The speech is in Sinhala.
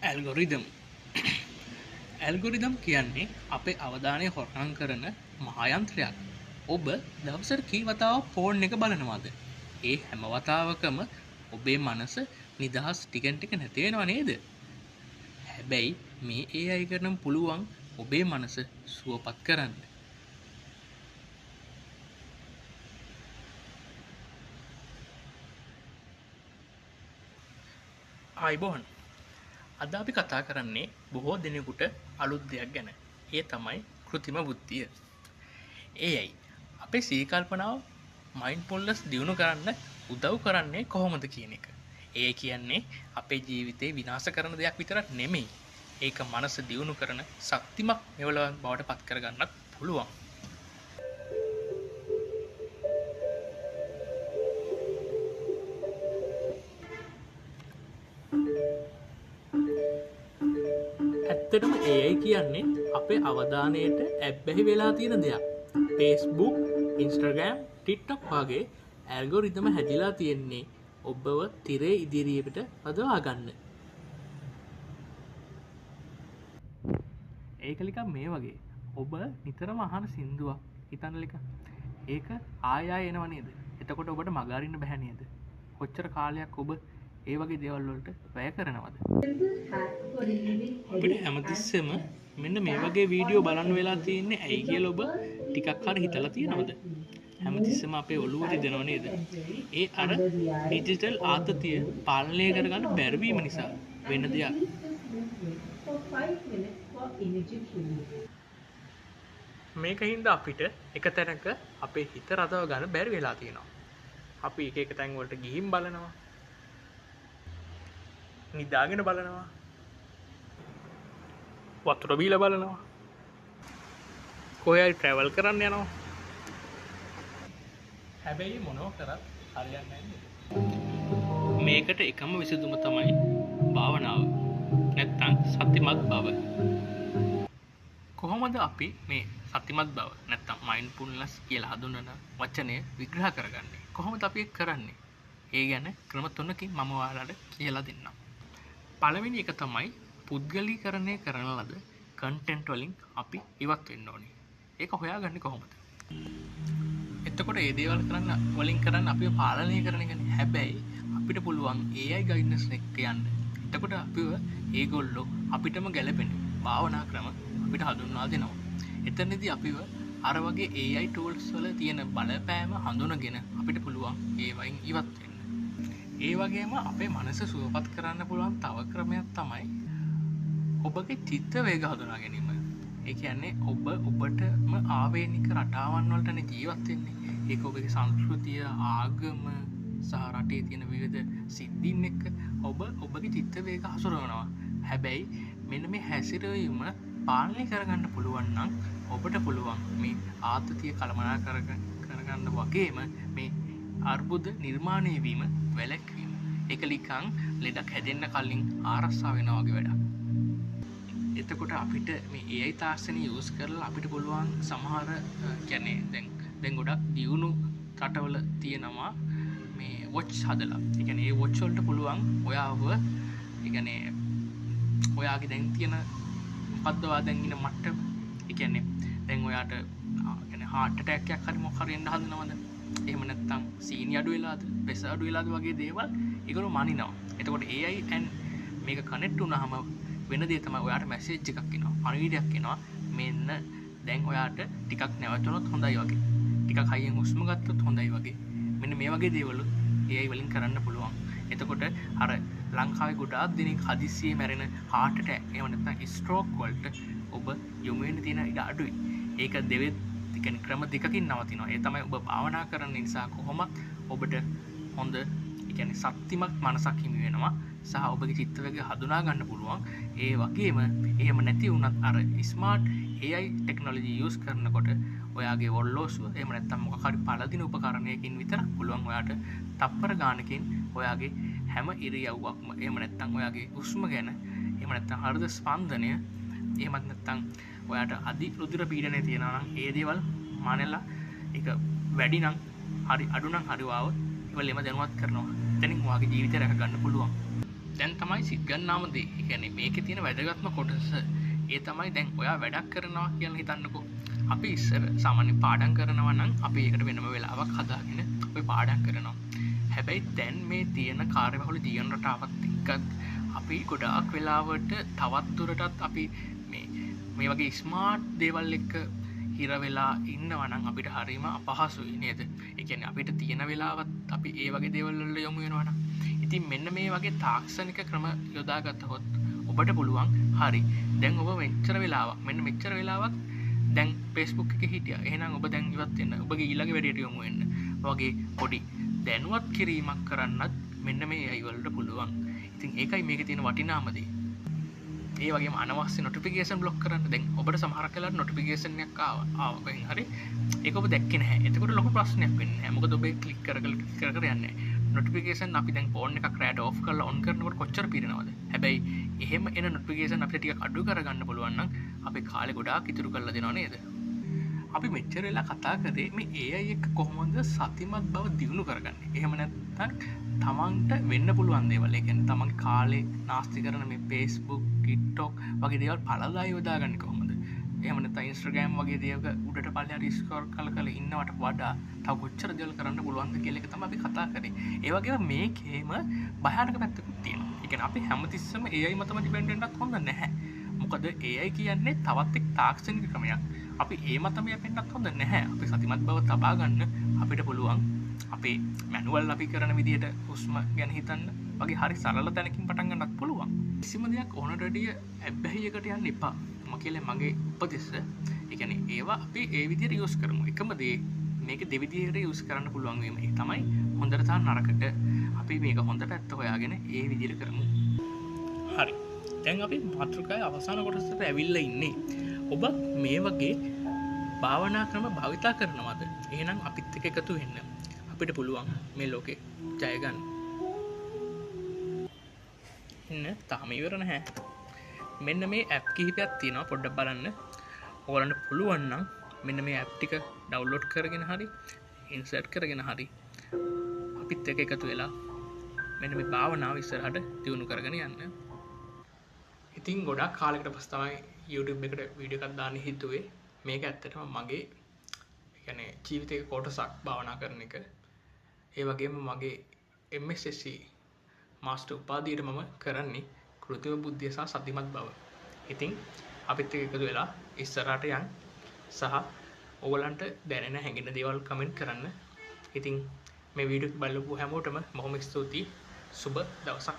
ඇල්ගොරිදම්. ඇල්ගොරිදම් කියන්නේ අපේ අවධානය හොරකම් කරන මහා යන්ත්‍රයක්. ඔබ දවසට කී වතාවක් ෆෝන් එක බලනවද? ඒ හැම වතාවකම ඔබේ මනස නිදහස් ටිකෙන් ටික නැති වෙනව නේද? හැබැයි මේ AI කරනම් පුළුවන් ඔබේ මනස සුවපත් කරන්න. ආයුබෝවන්. අද අපි කතා කරන්නේ බොහෝ දෙනෙකුට අලුත් දෙයක් ගැන. ඒ තමයි කෘතිම බුද්ධිය. AI අපේ සිහි කල්පනාව මයින්ඩ්ෆුල්නස් දියුණු කරන්න උදව් කරන්නේ කොහොමද කියන එක. ඒ කියන්නේ අපේ ජීවිතේ විනාශ කරන දෙයක් විතරක් නෙමෙයි. ඒක මනස දියුණු කරන ශක්තිමත් මෙවලවක් බවට පත් කරගන්නත් පුළුවන්. ඇත්තටම AI කියන්නේ අපේ අවධානයට ඇබ්බැහි වෙලා තියෙන දෙයක්. Facebook, Instagram, TikTok වගේ ඇල්ගොරිතම හැදිලා තියෙන්නේ ඔබව තිරේ ඉදිරියට පදවා ගන්න. ඒක ලිකක් මේ වගේ. ඔබ නිතරම අහන සින්දුවක් හිතන්න ලිකක්. ඒක ආය ආය එනව නේද? එතකොට ඔබට මග අරින්න බැහැ නේද? කොච්චර කාලයක් ඔබ ඒ වගේ දේවල් වලට වැය කරනවද? අපිට හැමතිස්සෙම මෙන්න මේ වගේ වීඩියෝ බලන්න වෙලා තියෙන්නේ ඇයි කියලා ඔබ ටිකක් හරි හිතලා තියෙනවද? හැමතිස්සෙම අපේ ඔළුව රිදෙනව නේද? ඒ අර ඩිජිටල් ආතතිය පාලනය කරගන්න බැරි වීම නිසා වෙන දෙයක්. මේක හින්දා අපිට එක තැනක අපේ හිත රඳව ගන්න බැරි වෙලා තියෙනවා. අපි එක එක තැන් වලට ගිහින් බලනවා. නිදාගෙන බලනවා. වතුර බීලා බලනවා. කොහේ හරි ට්‍රැවල් කරන්න යනවා. හැබැයි මොනව කරත් හරියන්නේ නැහැ නේද? මේකට එකම විසඳුම තමයි භාවනාව. නැත්තම් සතිමත් බව. කොහොමද අපි මේ සතිමත් බව නැත්තම් මයින්ඩ්ෆුල්නස් කියලා හඳුන්වන වචනය විග්‍රහ කරගන්නේ? කොහොමද අපි ඒක කරන්නේ? ඒ ගැන ක්‍රම තුනකින් මම ඔයාලට කියලා දෙන්නම්. පළවෙනි එක තමයි පුද්ගලීකරණය කරන ලද කන්ටෙන්ට් වලින් අපි ඉවත් වෙන්න ඕනේ. ඒක හොයාගන්නේ කොහොමද? එතකොට ඒ දේවල් කරන්න වලින් කරන්න අපිව පාලනය කරන එකනේ. හැබැයි අපිට පුළුවන් AI guidance එක යන්න. එතකොට අපිව ඒගොල්ලෝ අපිටම ගැලපෙන භාවනා ක්‍රම අපිට හඳුන්වා දෙනවා. එතනදී අපිව අර වගේ AI tools වල තියෙන බලපෑම හඳුනගෙන අපිට පුළුවන් ඒ වයින් ඉවත් වෙන්න. ඒ වගේම අපේ මනස සුවපත් කරන්න පුළුවන් තව ක්‍රමයක් තමයි ඔබගේ චිත්ත වේග හඳුනා ගැනීම. ඒ කියන්නේ ඔබ ඔබටම ආවේනික රටාවන් වලටනේ ජීවත් වෙන්නේ. ඒක ඔබගේ සංස්කෘතිය, ආගම සහ රටේ තියෙන විවිධ සිද්ධීන් එක්ක ඔබ ඔබගේ චිත්ත වේග හසුරවනවා. හැබැයි මෙන්න මේ හැසිරවීම පාලනය කරගන්න පුළුවන් නම් ඔබට පුළුවන් මේ ආතතිය කළමනාකරගන්න වගේම මේ අර්බුද නිර්මාණය වීම වැළැක්වීම. ඒක නිකන් ලෙඩක් හැදෙන්න කලින් ආරක්ෂා වෙනවා වගේ වැඩක්. එතකොට අපිට මේ AI තාක්ෂණය යූස් කරලා අපිට පුළුවන් සමහර කියන්නේ දැන් ගොඩක් දියුණු රටවල තියෙනවා මේ වොච් හදලා. ඒ කියන්නේ ඒ වොච් වලට පුළුවන් ඔයාව ඒ කියන්නේ ඔයාගේ දැන් තියෙන මොකද්ද ඔයා දැන් ඉන්න මට්ටම. ඒ කියන්නේ දැන් ඔයාට කියන්නේ හાર્ට් ඇටැක් එකක් හරි මොකක් හරි එන්න හදනවද? එහෙම නැත්නම් සීනි අඩු වෙලාද, ප්‍රෙෂර් අඩු වෙලාද වගේ දේවල් ඒගොල්ලෝ මනිනවා. එතකොට AI and මේක කනෙක්ට් වුණාම වෙන දේ තමයි ඔයාට මැසේජ් එකක් එනවා, පණිවිඩයක් එනවා. මෙන්න දැන් ඔයාට ටිකක් නැවතුනොත් හොඳයි වගේ. ටිකක් හයියෙන් හුස්ම ගත්තොත් හොඳයි වගේ. මෙන්න මේ වගේ දේවල් AI වලින් කරන්න පුළුවන්. එතකොට අර ලංකාවේ ගොඩාක් දෙනෙක් හදිස්සියේ මැරෙන හાર્ට් ඇටැක් එහෙම නැත්නම් ස්ට්‍රෝක් වලට ඔබ යොමු වෙන්න තියෙන ඉඩ අඩුයි. ඒක දෙවෙත් කියන්නේ ක්‍රම දෙකකින් නවතිනවා. ඒ තමයි ඔබ භාවනා කරන නිසා කොහොමත් ඔබට හොඳ ඒ කියන්නේ සත්‍තිමත් මනසක් හිමි වෙනවා සහ ඔබගේ චිත්ත වේගය හඳුනා ගන්න පුළුවන්. ඒ වගේම එහෙම නැති වුණත් අර ස්මාර්ට් AI technology use කරනකොට ඔයාගේ ඔරලෝසුව එහෙම නැත්නම් මොකක් හරි පළදින උපකරණයකින් විතරක් පුළුවන් ඔයාට තප්පර ගානකින් ඔයාගේ හැම ඉරියව්වක්ම එහෙම නැත්නම් ඔයාගේ හුස්ම ගැන එහෙම නැත්නම් හෘද ස්පන්දනය එහෙමත් නැත්නම් ඔයාට අධි රුධිර පීඩනය තියෙනවා නම් ඒ දේවල් මනලා ඒක වැඩි නම් හරි අඩු නම් හරි වාව ඒවලෙම දැනුවත් කරනවා. එතනින් ඔයාගේ ජීවිතය රැක ගන්න පුළුවන්. දැන් තමයි සිත් ගන්නාම දේ. ඒ කියන්නේ මේකේ තියෙන වැදගත්ම කොටස ඒ තමයි දැන් ඔයා වැඩක් කරනවා කියලා හිතන්නකෝ. අපි ඉස්සර සාමාන්‍ය පාඩම් කරනවා නම් අපි ඒකට වෙනම වෙලාවක් හදාගෙන අපි පාඩම් කරනවා. හැබැයි දැන් මේ තියෙන කාර්යබහුල ජීවන රටාවත් එක්කත් අපි ගොඩාක් වෙලාවට තවත් දුරටත් අපි මේ වගේ ස්මාර්ට් දේවල් එක්ක හිර වෙලා ඉන්නවා නම් අපිට හරීම අපහසුයි නේද? ඒ කියන්නේ අපිට තියෙන වෙලාවත් අපි ඒ වගේ දේවල් වලට යොමු වෙනවා නම්. ඉතින් මෙන්න මේ වගේ තාක්ෂණික ක්‍රම යොදාගත්තහොත් ඔබට පුළුවන් හරි දැන් ඔබ මෙච්චර වෙලාවක් මෙන්න මෙච්චර වෙලාවක් දැන් Facebook එකේ හිටියා. එහෙනම් ඔබ දැන් ඉවත් වෙන්න. ඔබගේ ඊළඟ වැඩේට යොමු වෙන්න. වගේ පොඩි දැනුවත් කිරීමක් කරන්නත් මෙන්න මේ AI වලට පුළුවන්. ඉතින් ඒකයි මේකේ තියෙන වටිනාම දේ. ඒ වගේම අනවශ්‍ය නොටිෆිකේෂන් බ්ලොක් කරන්න. දැන් ඔබට සමහරක් වෙලාවට නොටිෆිකේෂන් එකක් ආවා කොහෙන් හරි. ඒක ඔබ දැක්කේ නැහැ. එතකොට ලොකු ප්‍රශ්නයක් වෙන්නේ නැහැ. මොකද ඔබ ඒක ක්ලික් කර කර ක්ලික් කර කර යන්නේ. නොටිෆිකේෂන් අපි දැන් ෆෝන් එකක් රෑට ඔෆ් කරලා ඔන් කරනකොට කොච්චර පිරෙනවද? හැබැයි එහෙම එන නොටිෆිකේෂන් අපිට ටිකක් අඩු කරගන්න පුළුවන් නම් අපේ කාලේ ගොඩාක් ඉතුරු කරලා දෙනව නේද? අපි මෙච්චර වෙලා කතා කරේ මේ AI එක කොහොමද සතිමත් බව දියුණු කරගන්නේ. එහෙම නැත්නම් තමන්ට වෙන්න පුළුවන් දේවල්. ඒ කියන්නේ තමන්ගේ කාලේ නාස්ති කරන මේ Facebook, TikTok වගේ දේවල් පළදා යොදාගන්නේ කොහොමද? එහෙම නැත්නම් Instagram වගේ දේවක උඩට පල්ලෙහාට ස්ක්‍රෝල් කළ කළ ඉන්නවට වඩා තව කොච්චර දේවල් කරන්න පුළුවන්ද කියලා එක තමයි අපි කතා කරේ. ඒ වගේම මේකේම භයානක පැත්තකුත් තියෙනවා. ඒ කියන්නේ අපි හැමතිස්සෙම AI මතම ඩිපෙන්ඩ් වෙන්නත් හොඳ නැහැ. මොකද AI කියන්නේ තවත් එක් තාක්ෂණික ක්‍රමයක්. අපි ඒ මතම යැපෙන්නත් හොඳ නැහැ. අපි සතිමත් බව තබා ගන්න අපිට පුළුවන් අපේ මැනුවල් අපි කරන විදිහට හුස්ම ගැන හිතන්න වගේ හරි සරල තැනකින් පටන් ගන්නත් පුළුවන්. කිසිම දෙයක් ඕනට වැඩිය ඇබ්බැහියකට යන්න එපා. මම කියන්නේ මගේ උපදෙස්. ඒ කියන්නේ ඒවා අපි ඒ විදිහට යූස් කරමු. එකම දේ මේක දෙවිදිහට යූස් කරන්න පුළුවන් වීම. ඒ තමයි හොඳට සහ නරකට. අපි මේක හොඳ පැත්ත හොයාගෙන ඒ විදිහට කරමු. හරි. දැන් අපි මාතෘකාවේ අවසාන කොටසට ඇවිල්ලා ඉන්නේ. ඔබත් මේ වගේ භාවනා ක්‍රම භාවිතා කරනවද? එහෙනම් අපිත් එක්ක එකතු වෙන්න. අපිට පුළුවන් මේ ලෝකේ ජය ගන්න. ඉන්න තාම ඉවර නැහැ. මෙන්න මේ ඇප් කිහිපයක් තියෙනවා පොඩ්ඩක් බලන්න. ඔයාලන්ට පුළුවන් නම් මෙන්න මේ ඇප් ටික ඩවුන්ලෝඩ් කරගෙන හරි ඉන්සර්ට් කරගෙන හරි අපිත් එක්ක එකතු වෙලා මෙන්න මේ භාවනාව ඉස්සරහට දියුණු කරගෙන යන්න. ඉතින් ගොඩක් කාලයකට පස්සේ තමයි YouTube එකට වීඩියෝ එකක් දාන්න හිතුවේ. මේක ඇත්තටම මගේ ඒ කියන්නේ ජීවිතයේ කොටසක් භාවනා කරන එක. ඒ වගේම මගේ MSSC master උපාධියට මම කරන්නේ කෘතිම බුද්ධිය සහ සතිමත් බව. ඉතින් අපිත් එක්ක එකතු වෙලා ඉස්සරහට යන් සහ ඔයගලන්ට දැනෙන හැඟෙන දේවල් කමෙන්ට් කරන්න. ඉතින් මේ වීඩියෝ එක බලපු හැමෝටම බොහොම ස්තුතියි. සුබ දවසක්.